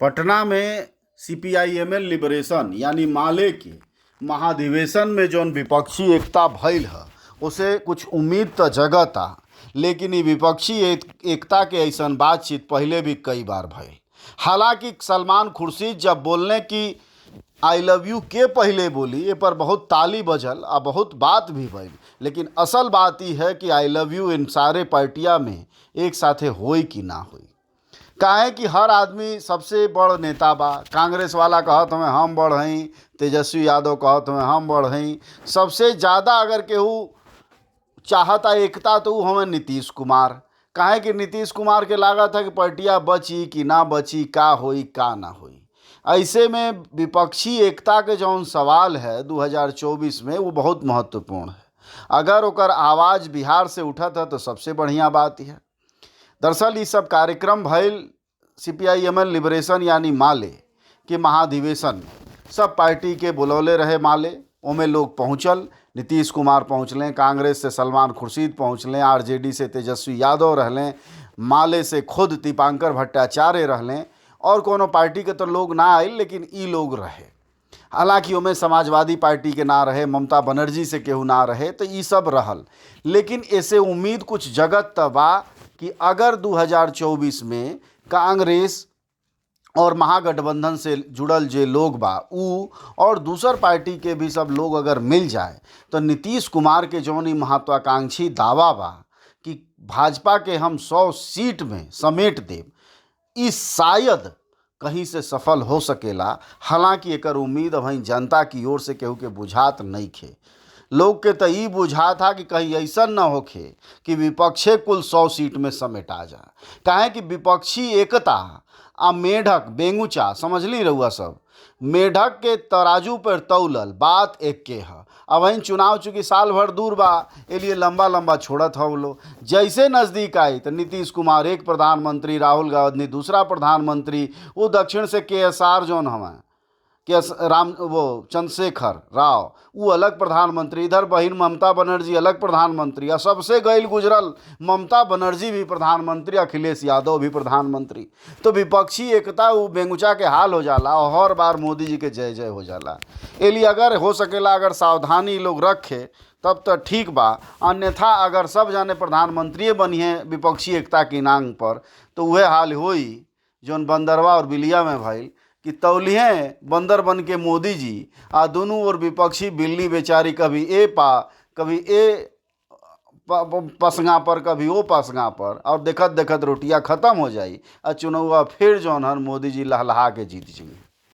पटना में CPIML liberation यानी माले के महाधिवेशन में जौन विपक्षी एकता भइल ह, उसे कुछ उम्मीद त जगता, लेकिन ई विपक्षी एकता के ऐसन बातचीत पहले भी कई बार भइल। हालांकि सलमान खुर्शीद जब बोलने की I love you के पहले बोली, ये पर बहुत ताली बजल आ बहुत बात भी भइल, लेकिन असल बात ई है कि I love you in सारे पार्टिया में एक साथे होई कि ना होई। काहे कि हर आदमी सबसे बड़ नेता बा। कांग्रेस वाला कहत हमें हम बड़ हई, तेजस्वी यादव कहत हमें हम बड़ हई। सबसे ज़्यादा अगर केहू चाहता एकता तो उ हमें नीतीश कुमार। काहे कि नीतीश कुमार के लागत है कि पार्टिया बची कि ना बची, का होई का ना होई। ऐसे में विपक्षी एकता के जौन सवाल है 2024 में, वो बहुत महत्वपूर्ण है। अगर ओकर आवाज़ बिहार से उठत है तो सबसे बढ़िया बात है। दरअसल ये सब कार्यक्रम भइल सीपीआईएमएल लिबरेशन यानी माले के महाधिवेशन में सब पार्टी के बुलौले रहे माले, ओमे लोग पहुँचल। नीतीश कुमार पहुँचलें, कांग्रेस से सलमान खुर्शीद पहुँचलें, आरजेडी से तेजस्वी यादव रहलें, माले से खुद दीपांकर भट्टाचार्य रहलें, और कोनो पार्टी के तो लोग ना आइल, लेकिन ई लोग रहे। हालांकि ओमे समाजवादी पार्टी के ना रहे, ममता बनर्जी से केहू ना रहे, तो ई सब रहल। लेकिन ऐसे उम्मीद कुछ जगत त बा कि अगर 2024 में कांग्रेस और महागठबंधन से जुड़ल जे लोग बा उ और दूसर पार्टी के भी सब लोग अगर मिल जाए तो नीतीश कुमार के जौन ई महत्वाकांक्षी दावा बा कि भाजपा के हम 100 सीट में समेट देब, ई शायद कहीं से सफल हो सकेला। हालांकि एकर उम्मीद अभी जनता की ओर से केहू के बुझात नइखे। लोग के तो ई बुझात था कि कहीं ऐसा न होखे कि विपक्षे कुल 100 सीट में समेटा जा। काहे कि विपक्षी एकता आ मेढक बेंगुचा समझली रहुआ सब, मेढक के तराजू पर तौलल बात एक के है। अब वहीं चुनाव चूँकि साल भर दूर बा, ए लिए लंबा लंबा छोड़त हव लोग। जैसे नज़दीक आई तो नीतीश कुमार एक प्रधानमंत्री, राहुल गांधी दूसरा प्रधानमंत्री, वो दक्षिण से के एस आर जौन हवें के एस राम वो चंद्रशेखर राव वो अलग प्रधानमंत्री, इधर बहिन ममता बनर्जी अलग प्रधानमंत्री, और सबसे गईल गुजरल ममता बनर्जी भी प्रधानमंत्री, अखिलेश यादव भी प्रधानमंत्री। तो विपक्षी एकता वो बेंगुचा के हाल हो जाला और हर बार मोदी जी के जय जय हो जाला। ए लिए अगर हो सकेला अगर सावधानी लोग रखे तब तो ठीक बा, अन्यथा अगर सब जाने प्रधानमंत्री बनिए विपक्षी एकता के नांग पर तो वह हाल होई जौन बंदरवा और बिलिया में भइल कि तौलिए बंदर बन के मोदी जी आ दोनों ओर विपक्षी बिल्ली बेचारी कभी ए पा कभी ए पसंगा पर कभी ओ पसंगा पर, और देखत देखत रोटियां ख़त्म हो जाई आ चुनावा फिर जौन हन मोदी जी लहलहा के जीत जाइए।